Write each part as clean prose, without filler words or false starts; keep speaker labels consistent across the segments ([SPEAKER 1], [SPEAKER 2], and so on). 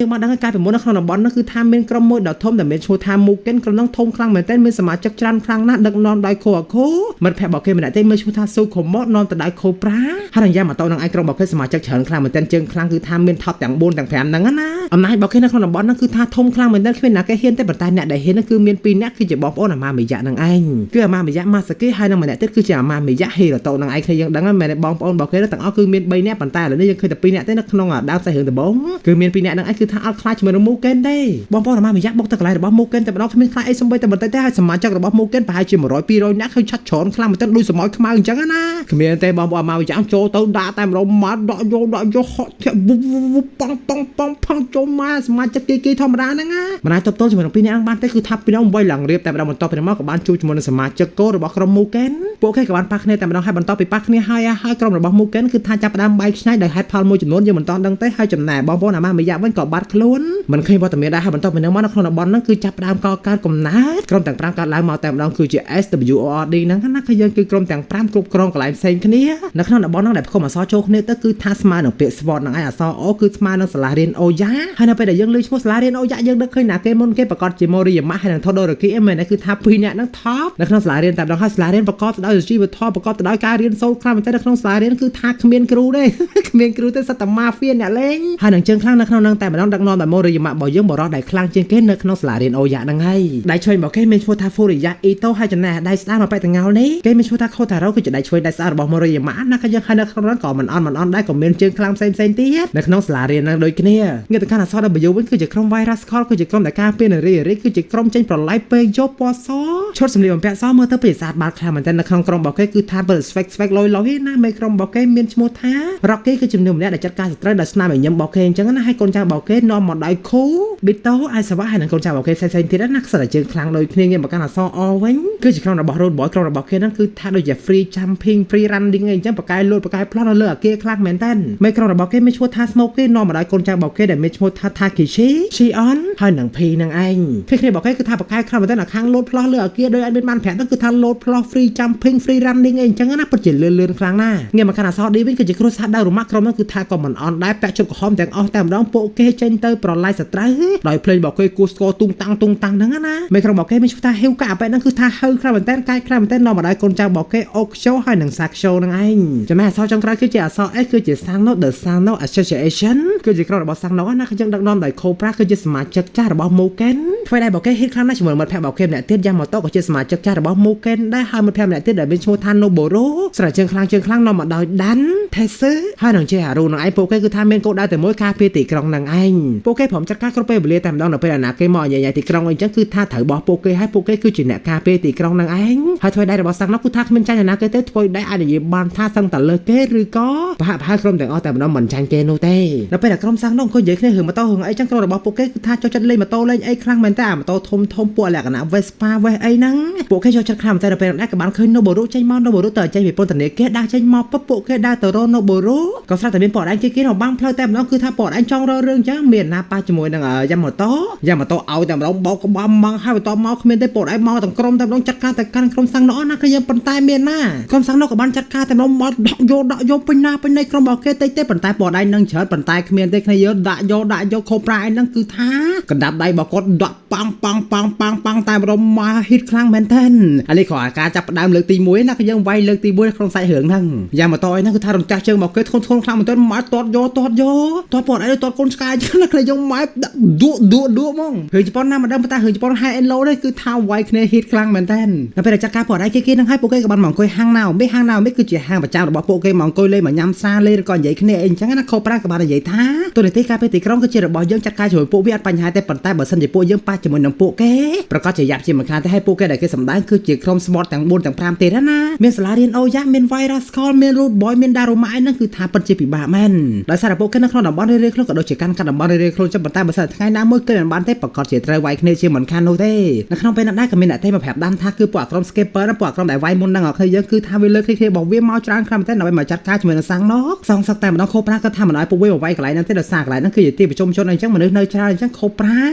[SPEAKER 1] យើងបានដឹងហើយកាលពីមុននៅក្នុងតំបន់នោះគឺថាមានក្រុមមួយដ៏ធំដែលមានឈ្មោះថាមូកិនក្រុមនោះធំខ្លាំងមែនទែនមានសមាជិកច្រើនខ្លាំងណាស់ដឹកនាំដោយខូអាខូមិត្តភក្តិរបស់គេម្នាក់ទេមានឈ្មោះថាស៊ូខូម៉ូនាំទៅដោយខូប្រាហើយនឹងយ៉ាងម៉ូតូនឹងឯងក្រុមរបស់គេសមាជិកច្រើនខ្លាំងមែនទែនជើងខ្លាំងគឺថាមានថប់ទាំង4ទាំង5ហ្នឹងណាអំណាចរបស់គេនៅក្នុងតំបន់នោះគឺថាធំខ្លាំងមែនទែនគ្មានណាគេហ៊ានទេប៉ុន្តែអ្នកដែលហ៊ាននោះគឺមាន2នាក់គឺជាបងប្អូនអាម៉ាមីយៈនឹងឯងគឺអាម៉ាមីយៈម៉ាសាគីហើយនិងម្នាក់ទៀតគឺជាអាម៉ាមីយៈហេរ៉ូតូនឹងឯងគ្នាយើងដឹងហើយមែនទេបងប្អូនរបស់គេទាំងអស់គឺមាន3នាក់ប៉ុន្តែឥឡូវនេះយើងឃើញតែ2នាក់ទេនៅក្នុងដើមសាច់រឿងដំបូងគឺមាន2នាក់នឹងឯងគឺថាអត់ខ្លាចជាមួយនឹងមូកេនទេបងប្អូនអាម៉ាមីយៈបុកទៅកន្លែងរបស់មូកេនតែម្ដងគ្មានខ្លាចអីសំបីតែបន្តិចទេហើយសមាជិករបស់មូកេនប្រហែលជា100 200នាក់ឃើញឆាត់ច្រើនខ្លាំងមែនទែនដូចសមោចខ្មៅអញ្ចឹងណាគ្មានទេបងប្អូនអាម៉ាមីយៈចូលទៅដាក់តែម្ដងមកដកយកដកយកហក់ធាក់វុបវុបប៉ងប៉ងប៉ងផឹងចូលមកសមាជិកគេគេធម្មតាហ្នឹងណាមិនអាចទប់ទល់ជាមួយនឹងពីរនាក់ហ្នឹងបានទេគឺថាពីរនាក់វាយឡើងរៀបតែម្ដងបន្ទាប់ពីមកក៏បានជួបជាមួយនឹងសមាជិកកោរបស់ក្រុមមូកេនពួកគេក៏បានប៉ះគ្នាតែម្ដងហើយបន្ទាប់ពីប៉ះគ្នាហើយហើយក្រុមរបស់មូកេនគឺថាចាប់ផ្ដើមបែកឆ្ងាយដោយហេតុផលមួយចំនួនយើងមិនទាន់ដឹងទេហើយចំណែកបងប្អូនអាម៉ាមីយ៉ាវិញក៏បាត់ខ្លួនមិនឃើញវត្តមានដែរហើយបន្ទាប់ពីនោះមកនៅក្នុងតំបន់ហ្នឹងគឺចាប់ផ្ដើមកកើតកំណើតក្រុមទាំង5កើតឡើងមកតែម្ដងគឺជា SWORD ហ្នឹងណាគឺយើងគឺក្រុមទាំង5គ្រប់គ្រងកន្លែងផ្សេងគ្នានៅក្នុងតំបន់ហ្នឹងដែលផ្គុំអក្សរចូលគ្នាទៅគឺថាស្មើនឹងពាក្យ SWOT ហ្នឹងឯងអក្សរ O គឺស្មើនឹងសាលារៀនអូយ៉ាហើយនៅពេលដែលយើងលើឈ្មោះសាលារៀនអូយ៉ាយើងដឹកឃើញណាគេមុនគេប្រកាសជាម៉ូរីយ៉ាម៉ាហើយនឹងថូដូរ៉ូគីអីមែនទេគឺថាពីរនាក់ហ្នឹងថប់នៅក្នុងសាលារៀនតែម្ដងហើយសាលារៀនប្រកបទៅដោយជីវធម៌ប្រកបទៅដោយការរៀនសូត្រខ្លាំងមែនទែននៅក្នុងសាលារៀនគឺថាគ្មានគ្រូទេ គ្មានគ្រូទេសត្វតែម៉ាហ្វៀអ្នកលេងហើយនឹងជើងខ្លាំងនៅក្នុងហ្នឹងតែម្ដងដឹកនាំដោយម៉ូរីយ៉ាម៉ារបស់យើងបរោះដែលខ្លាំងជាងគេនៅក្នុងសាលារៀនអូយ៉ាហ្នឹងហើយដៃឆ្វេងរបស់គេមានឈ្មោះថាហ្វូរីយ៉ាអ៊ីតូហើយចំណែកដៃស្ដាំមកបែកតងោលនេះគេមានឈ្មោះថាខូតារ៉ូគឺជាដៃឆ្វេងដៃស្ដាំរបស់ម៉ូរីយ៉ាម៉ាណាក៏យើងហើយនៅក្នុងហ្នឹងក៏មិនអន់មិនអន់ដែរក៏មានជើងខ្លាំងផ្សេងផ្សេងទៀតនៅក្នុងសាលារៀនហ្នឹងដូចគ្នាងាកទៅកាន់អក្សរ W វិញគឺជាក្រុម Virus Call គឺជាក្រុមដែលការពារនារីរីគឺជាក្រុមចេញប្រឡាយពេកយកពណ៌សឈុតសម្លៀកបំពាក់សមើលទៅពីស្អាតបាតខ្លាំងមែនទែននៅក្នុងក្រុមរបស់គេគឺថាបើស្វែកស្វែកលយលយណាមេក្រុមរបស់គេមានឈ្មោះថា Rocky គឺជាមនុស្សម្នាក់ដែលចាត់ការសត្រូវដោយស្នាមញញឹមរបស់គេអញ្ចឹងណាហើយកូនចៅរបស់គេនាំមកដោយខូប៊ីតូអាយសាវ៉ាហើយនិងកូនចៅរបស់គេផ្សេងៗទៀតណាខ្សែតែជើងខ្លាំងដូចគ្នាងាកមកកាន់អក្សរ O វិញគឺជាក្រុមរបស់ Road Boy ក្រុមរបស់គេហ្នឹងគឺថាដូចជា free jumping free running អីអញ្ចឹងបកកែលូតបកកែផ្លោះនៅលើអាគារខ្លាំងមែនតើមេក្រុមរបស់គេមានឈ្មោះថា Smoky នាំមកដោយកូនចៅរបស់គេដែលមានឈ្មោះថា Takeshi Shion ហើយនិង P នឹងឯងពេលគ្នារបស់គេគឺថាបកកែខ្លាំងមែនតើខាងលោតផ្លោះលើអាគារដោយអត់មានបានប្រាប់ហ្នឹងគឺថាលោតផ្លោះ free jumping free running អីអញ្ចឹងណាពិតជាលឿនលឿនខ្លាំងណាស់ងាកមកកាន់អក្សរ D វិញគឺជាគ្រួសារដៅរម៉ាក់ក្រុមហ្នឹងគឺថាក៏មិនអន់ដែរពាក់ជុតក្រហមទាំងអស់តែម្ដងពួកគេចេញទៅប្រឡាយសត្រូវដោយភ្លេងរបស់គេគូស្គរទុងតាំងទុងតាំងហ្នឹងណាមេក្រុមរបស់គេមានឈ្មោះថាហ៊ីវកាអាប៉ែហ្នឹងគឺថាហៅខ្លាំងមែនតើកាយខ្លាំងមែនតើនាំមកដោយកូនចៅរបស់គេអូខ្ជូហើយនិងសាខ្ជូហ្នឹងឯងចំណែកអក្សរចុងក្រោយគឺជាអក្សរ S គឺជា Sangno The Sangno Association គឺជាក្រុមរបស់ Sangno ណាគឺយើងដឹកនាំដោយ Cobra គឺជាសមាជិកចាស់របស់ Muken ធ្វើដែររបស់គេហ៊ីតខ្លាំងណាស់ជាមួយមិត្តភក្តិរបស់គេម្នាក់ទៀតយ៉ាងម៉ូតូក៏ជាសមាជិកចាស់របស់ Muken ដែរហើយមិត្តភក្តិម្នាក់ទៀតដែលមានឈ្មោះថា Noboru ស្រែជើងខ្លាំងជើងខ្លាំងនាំមកដោយដាន់ Tetsu ហើយនឹងជាហារូនឹងឯងពួកគេគឺថាមានគោលដៅតែមួយការពារទីក្រុងនឹងឯងពួកគេព្រមចាត់ការគ្រប់ពេលវេលាតែម្ដងនៅពេលអាណាគេមកញ៉ៃញ៉ៃទីក្រុងអីចឹងគឺថាត្រូវបោះពួកគេហើយពួកគេគឺជាអ្នកការពារទីក្រុងនឹងឯងហើយធ្វើដៃរបស់សាំងនោះគឺថាគ្មានចាញ់អាណាគេទេធ្វើដៃអាចនិយាយបានថាសឹងតែលើគេឬក៏ប្រហាក់ប្រហែលក្រុមទាំងអស់តែម្ដងមិនចាញ់គេនោះទេនៅពេលដែលក្រុមសាំងនោះអង្គុយនិយាយគ្នារឿងម៉ូតូរឿងអីចឹងក្រុមរបស់ពួកគេគឺថាចូលចិត្តលេងម៉ូតូលេងអីខ្លាំងមែនតើអាម៉ូតូធំធំពួកលក្ខណៈ Vespa West អីហ្នឹងពួកគេចូលចិត្តខ្លាំងមែនតើនៅពេលนั้นក៏បានឃើញ Noboru ចេញមក Noboru ទៅចេញពីពន្ធនាគារដើរចេញមកពពួកគេដើរទៅរក Noboru ក៏ស្រាប់តែមានពណ៌ឯងគេគេមកបាំងផ្លូវតែម្ដងគឺថាពណ៌ឯងចង់រករឿងចឹងមានណាប៉ះជាមួយនឹងយ៉ាម៉ូតូយ៉ាម៉ូតូឲ្យតែម្ដងបោកក្បាលម៉ងហើយបន្តមកគ្មានទេពណ៌ឯងមកទាំងក្រុមតែម្ដងចាត់ការតែកាន់ក្រុមសាំងណោណាគឺយើងប៉ុន្តែមានណាក្រុមសាំងណោក៏បានចាត់ការតែម្ដងមកដកយកដកយកពេញណាពេញនៃក្រុមរបស់គេតិចទេប៉ុន្តែពណ៌ឯងនឹងច្រើនប៉ុន្តែគ្មានទេគ្នាយើងដាក់យកដាក់យកខូប្រាឯងហ្នឹងគឺថាកណ្ដាប់ដៃរបស់គាត់ដាក់ប៉ាំងប៉ាំងប៉ាំងប៉ាំងប៉ាំងតែម្ដងមកហ៊ីតខ្លាំងមែនទែនអានេះគ្រាន់តែការចាប់ផ្ដើមលើកទី1ណាគឺយើងវាយលើកទី1ក្នុងសាច់រឿងហ្នឹងយ៉ាងម៉ូតូអីហ្នឹងគឺថារំចាស់ជើងមកគេធ្ងន់ធ្ងរខ្លាំងមែនទែនមកទាត់យកទាត់យកទាត់ពណ៌ឯងទាត់កូនឆ្កែចឹងណាគ្នាយើងមកដាក់ដួដួដួហ្មងរឿងជប៉ុនណាមិនដឹងប៉ុន្តែរឿងជប៉ុន high and low នេះគឺថាវាយគ្នាហ៊ីតខ្លាំងមែនទែនដល់ពេលដែលចាត់ការពណ៌ឯងគេគេហ្នឹងឲ្យពួកគេក៏បានមកអង្គុយហាងណៅមេហាងណៅមេគឺជាហាងប្រចាំរបស់ពួកគេមកអង្គុយលេងមកញ៉ាំស្រាលេងឬក៏និយាយគ្នាអីអញ្ចឹងណាខូប្រាក៏បាននិយាយថាទូនីតិការពេលទីក្រុងគឺជារបស់យើងចាត់ការជាមួយពួកវាអត់បញ្ហាទេប៉ុន្តែបើសិនជាពួកយើងប៉ះជាមួយនឹងពួកគេប្រកាសជាយ៉ាប់ជាមិនខានទេឲ្យពួកគេដែលគេសម្ដែងគឺជាក្រុម SWORD ទាំង4ទាំង5ទៀតណាមានសាលារៀនអូយ៉ាមាន Virus Call មាន Root Boy មាន Daruma អីហ្នឹងគឺថាពិតជាពិបាកមែនដោយសារតែពួកគេនៅក្នុងតំបន់រៀងៗខ្លួនក៏ដូចជាកាន់កាត់តំបន់រៀងៗខ្លួនចឹងប៉ុន្តែបើសិនថ្ងៃ ណាមួយគេមិនបានទេប្រកាសជាត្រូវវាយគ្នាជាមិនខាននោះទេនៅក្នុងពេលនោះដែរក៏មានអ្នកទេមកប្រាប់ដាំថាគឺពួកអាក្រុម skipper និងពួកអាក្រុមដែលវាយមុនហ្នឹងអត់ឃើញយើងគឺថាវាលើកគ្នារបស់វាមកច្រើនខ្លាំងមែនទែនដើម្បីមកចាត់ការជាមួយនឹងសាំងណកសងសឹកតែម្ដងខូប្រាក៏ថាមិនឲ្យពួកវាមកវាយកន្លែងហ្នឹងទេដោយសារកន្លែងហ្នឹងគឺជាទីប្រជុំជនអីចឹងមនុស្សនៅច្រើនអញ្ចឹងខូប្រា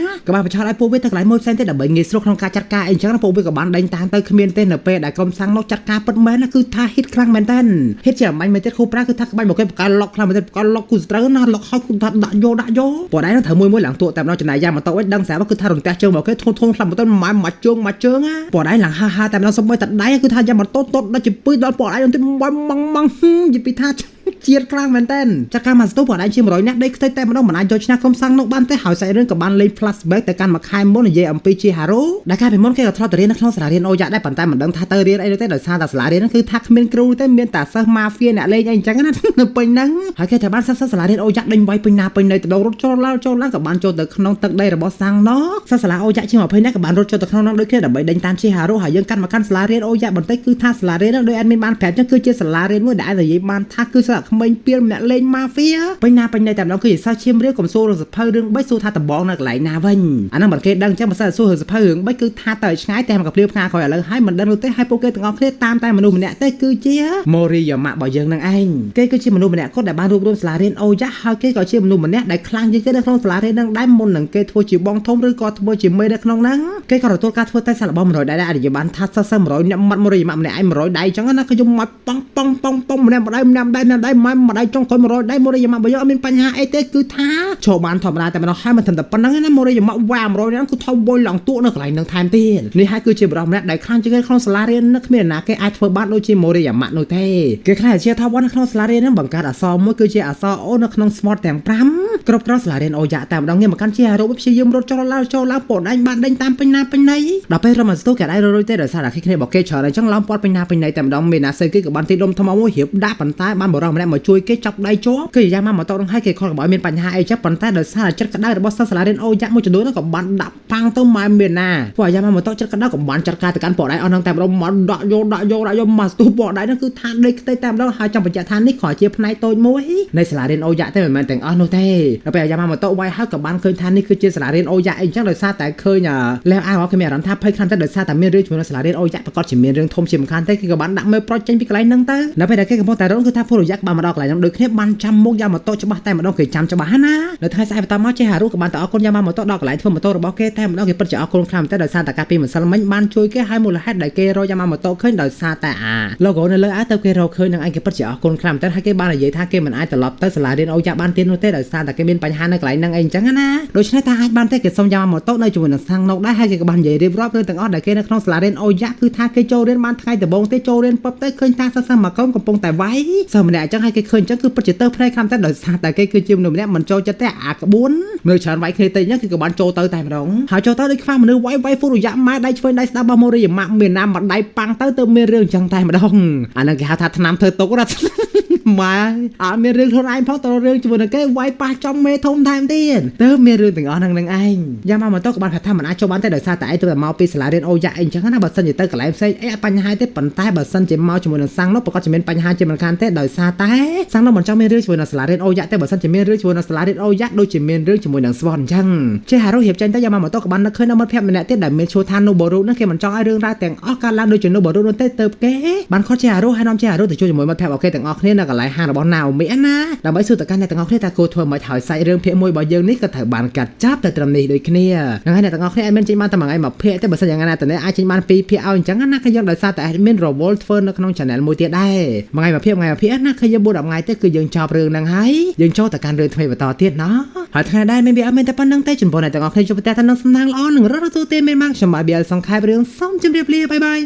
[SPEAKER 1] ក៏បានបញ្ឆោតឲ្យពួកវាទៅកន្លែងមួយផ្សេងទៀតដើម្បីងាយស្រួលក្នុងការចាត់ការអីចឹងពួកវាក៏បានដេញតាមទៅគ្មានទេនៅពេលដែលក្រុមសាំងណកចាត់ការពិតមែនណាគឺថា hit ខ្លាំងមែនទែន hit ជាអំបញ្ញមែនទេខូប្រាគឺថាក្បាច់មកគេបកលុកខ្លាំងមែនទេបកលុកគូត្រូវណាលុកហើយគូថាដាក់យកដាក់យកពួកឯងត្រូវមួយមួយឡើងទួតែម្ដងចំណាយយ៉ាងមកតវិញដឹងស្រាប់គឺថារន្ទះជើងមកគេធុនធុនខ្លាំងមែនទែនម៉ែមួយជើងមួយជើងណាពួកឯងឡើងហាហាតែម្ដងសុំមួយតដៃគឺថាយ៉ាងមកតតដល់ជាពីដល់ពួកឯងទៅម៉ងម៉ងនិយាយពីថាជាតិខ្លាំងមែនតើចាក់ការមកស្ទូបងឯងជា100នាក់ដេកខ្ទេចតែម្ដងមិនអាចយកឈ្នះក្រុមសាំងនោះបានទេហើយសាច់រឿងក៏បានលេង flashback ទៅកាន់មួយខែមុននិយាយអំពីជាហារ៉ូដែលកាលពីមុនគេក៏ធ្លាប់ទៅរៀននៅក្នុងសាលារៀនអូយ៉ាដែរប៉ុន្តែមិនដឹងថាទៅរៀនអីនោះទេដោយសារតែសាលារៀនហ្នឹងគឺថាគ្មានគ្រូទេមានតែសិស្សម៉ាហ្វៀអ្នកលេងអីអញ្ចឹងណានៅពេញហ្នឹងហើយគេត្រូវបានសិស្សសាលារៀនអូយ៉ាដេញវាយពេញណាពេញនៅទៅដល់រត់ចូលឡើងចូលឡើងក៏បានចូលទៅក្នុងទឹកដីរបស់សាំងណកសិស្សសាលាអូយ៉ាជាង20នាក់ក៏បានរត់ចូលទៅក្នុងនោះដូចគ្នាដើម្បីដេញតាមជាហារ៉ូហើយយើងកាន់មកកាន់សាលារៀនអូយ៉ាបន្តិចគឺថាសាលារៀនហ្នឹងដោយ admin បានប្រាប់ចឹងគឺជាសាលារៀនមួយដែលនិយាយបានថាគឺសិស្សក្មេងពៀលម្នាក់លេងម៉ាហ្វៀពេញណាពេញណីតែម្ដងគឺជាសិស្សឈាមរាវកំសួររឿងសភៅរឿង3សួរថាដំបងនៅកន្លែងណាវិញអាហ្នឹងមិនគេដឹងចឹងបើសិនសួររឿងសភៅរឿង3គឺថាទៅឆ្ងាយតែមកកភ្លាវផ្ងាក្រោយឥឡូវហើយមិនដឹងនោះទេហើយពួកគេទាំងអស់គ្នាតាមតែមនុស្សម្នាក់ទេគឺជាម៉ូរីយ៉ាម៉ាក់របស់យើងនឹងឯងគេគឺជាមនុស្សម្នាក់គាត់ដែលបានរួបរวมសាលារៀនអូយ៉ាហើយគេក៏ជាមនុស្សម្នាក់ដែលខ្លាំងជាងគេនៅក្នុងសាលារៀនហ្នឹងដែរមុននឹងគេធ្វើជាបងធំឬក៏ធ្វើជាមេនៅក្នុងហ្នឹងគេក៏ទទួលការធ្វើតេស្តសាកល្បង100ដៃដែរអរិយបានថាសិស្ស100នាក់មាត់ម៉ូរីយ៉ាម៉ាក់ម្នាក់ឯង100ដៃចឹងណាខ្ញុំមកប៉ងប៉ងប៉ងប៉ងម្នាក់ម្ដៃម្នាក់ម្ដៃម្នាក់ដៃម៉ែម្ដៃចុងក្រោយ100ដៃម៉ូរីយ៉ាម៉ាក់បើយើងអត់មានបញ្ហាអីទេគឺថាចូលបានធម្មតាតែម្ដងហើយមិនត្រឹមតែប៉ុណ្្នឹងទេណាម៉ូរីយ៉ាម៉ាក់វ៉ា100នាក់គឺថយវយឡើងតួនៅកន្លែងហ្នឹងថែមទៀតនេះហើយគឺជាបរិសម្នាក់ដែលខ្លាំងជាងគេក្នុងសាលារៀននឹងគ្មានអ្នកណាគេអាចធ្វើបានដូចជាម៉ូរីយ៉ាម៉ាក់នោះទេគេខ្លាចជាថាវ៉ាន់នៅក្នុងសាលារៀនហ្នឹងបង្កើតអក្សរមួយគឺជាអក្សរអូនៅក្នុង SWOT ទាំង5គ្រប់គ្រងសាលារៀនអូយ៉ាតែម្ដងងាកមកកាន់ជាអារ៉ូព្យាយាមរត់ចូលឡើងចូលឡើងពណ៌ដៃបានដេញតាមពេញណាពេញណីដល់ពេលរត់មកស្ទូគេដៃរត់រួចទេដោយសារតែគ្នារបស់គេច្រើនអញ្ចឹងឡោមពាត់ពេញណាពេញណីតែម្ដងមានណាសេគេក៏បានទីដុំថ្មមួយរៀបដាក់ប៉ុន្តែបានបរិសម្នាក់មកជួយគេចាប់ដៃជាប់គឺយ៉ាងមកមកតនឹងឲ្យគេខកកុំឲ្យមានបញ្ហាអីចឹងប៉ុន្តែដោយសារចិត្តក្តៅរបស់សិស្សសាលារៀនអូយ៉ាមួយចំនួនក៏បានដាក់ប៉ាំងទៅម៉ែមានណាពួកអាយ៉ាមកមកតចិត្តក្តៅក៏បានចាត់ការទៅកាន់ពណ៌ដៃអស់នឹងតែម្ដងមកដាក់យកដាក់យកដាក់យកមកស្ទូពណ៌ដៃហ្នឹងគឺថាដេកខ្ទេចតែម្ដងហើយចង់បញ្ជាក់ថានេះគ្រាន់ជាផ្នែកតូចមួយនៃសាលារៀនអូយ៉ាទេមិនមែនទាំងអស់នោះទេដល់ពេលអាយ៉ាមកមកតវាយហើយក៏បានឃើញថានេះគឺជាសាលារៀនអូយ៉ាអីចឹងដោយសារតែឃើញលះអាវគេមានអារម្មណ៍ថាភ័យខ្លាំងតែដោយសារតែមានរឿងជាមួយនឹងសាលារៀនអូយ៉ាប្រកាសជាមានរឿងធំជាមិនខានទេគេក៏បានដាក់មើលប្រូចចេញពីកន្លែងហ្នឹងទៅនៅពេលដែលគេកំពុងតែរត់គឺថាហ្វូរយ៉ាក៏បានមកដល់កន្លែងហ្នឹងដូចគ្នាបានចាំមុខយ៉ាម៉ូតូច្បាស់តែម្ដងគេចាំច្បាស់ណានៅថ្ងៃស្អែកបន្តមកចេះហារុក៏បានទៅអរគុណយ៉ាម៉ូតូដល់កន្លែងធ្វើម៉ូតូរបស់គេតែម្ដងគេពិតជាអរគុណខ្លាំងតែដោយសារតែការពីម្សិលមិញបានជួយគេឲ្យមូលហេតុដែលគេរកយ៉ាម៉ូតូឃើញដោយសារតែអា logo នៅលើអាទៅគេរកឃើញនឹងឯងគេពិតជាអរគុណខ្លាំងតែហើយគេបាននិយាយថាគេមិនអាចត្រឡប់ទៅសាលារៀនអូយ៉ាបានទៀតនោះទេដោយសារតែគេមានបញ្ហានៅកន្លែងហ្នឹងអីអញ្ចឹងណាដូច្នេះតើអាចបានទេគេសុំយ៉ាម៉ូតូនៅជាមួយនឹងសាំងណុកដែរហើយគេក៏បាននិយាយរៀបរាប់រឿងទាំងអស់ដែលគេនៅក្នុងសាលារៀនអូយ៉ាគឺថាគេចូលរៀនបានថ្ងៃដំបូងទេចូលរៀនពឹបទៅឃើញថាសិស្សមកក្រុមកំពុងតែវាយសិស្សម្នាក់អញ្ចឹងហើយគេឃើញអញ្ចឹងគឺពិតជាទៅភ្នែកខ្លាំងតែដោយសារតែគេគឺជាមនុស្សម្នាក់មិនចូលចិត្តទេអាក្បួនមនុស្សច្រើនវាយគ្នាតិចអញ្ចឹងគឺក៏បានចូលទៅតែម្ដងហើយចូលទៅដូចខ្វះមនុស្សវាយវាយហ្វូរយ៉ាម៉ែដៃឆ្វេងដៃស្ដាំរបស់ម៉ូរីយ៉ាម៉ាក់មានណាមកដៃប៉ាំងទៅទៅមានរឿងអញ្ចឹងតែម្ដងអាហ្នឹងគេហៅថាថ្នាំធ្វើទុកណាម៉ែអត់មានរឿងខ្លួនឯងផងតរឿងជាមួយនឹងគេវាយប៉ះចំមេធំថែមទៀតទៅមានរឿងទាំងអស់ហ្នឹងនឹងឯងយ៉ាងមកមកទៅក៏បានថាមិនអាចចូលបានទេដោយសារតែឯងទៅតែមកពីសាលារៀនអូយ៉ាអីអញ្ចឹងណាបើសិនជាទៅកន្លែងផ្សេងអីអត់បញ្ហាទេប៉ុន្តែបើសិនជាមកជាមួយនឹងសាំងនោះប្រកាសជាមានបញ្ហាជាមិនខានទេដោយសារតែសាំងនោះមិនចង់មានរឿងជាមួយនឹងសាលារៀនអូយ៉ាទេបើសិនជាមានរឿងជាមួយនឹងសាលារៀនអូយ៉ាដូចជាមានរឿងជាមួយនឹងស្វនអញ្ចឹងចេះហារុរៀបចេញទៅយ៉ាងមកមកទៅក៏បាននឹកឃើញដល់មិត្តភក្តិម្នាក់ទៀតដែលមានឈ្មោះថានូបូរុនោះគេមិនចង់ឲ្យរឿងរ៉ាវទាំងអស់កើតឡើងដូចជានូបូរុនោះទេទៅគេបានខត់ចេះហារុហើយនាំចេះហារុទៅជួយជាមួយមិត្តភក្តិរបស់គេទាំងអស់គ្នានៅកន្លែងហាងរបស់ណាអូមីណាដើម្បីសួរទៅកាន់អ្នកទាំងអស់គ្នាថាគួរធ្វើម៉េចហើយសាច់រឿងភាគមួយរបស់យើងនេះក៏ត្រូវបានកាត់ចាប់ទៅត្រឹមនេះដូចគ្នាហ្នឹងហើយអ្នកទាំងអស់គ្នា admin ចេញបានតែមួយថ្ងៃមួយភាគទេបើសិនយ៉ាងណាតើអាចចេញបានពីរភាគឲ្យអញ្ចឹងណាគឺយើងដោយសារតែ admin រវល់ធ្វើនៅក្នុង channel មួយទៀតដែរមួយថ្ងៃមួយភាគមួយថ្ងៃមួយភាគណាគឺយើង4 10ថ្ងៃទេគឺយើងចប់រឿងហ្នឹងហើយយើងចូលទៅកាន់រឿងថ្មីបន្តទៀតណោះហើយថ្ងៃដែរមានវាអត់មានតែប៉ុណ្្នឹងទេចំពោះអ្នកទាំងអស់គ្នាជួបតែនឹងសំណាងល្អនឹងរត់ទូទេមានមកខ្ញុំបាទបៀលសង្ខេបរឿងសូមជម្រាបលា bye bye.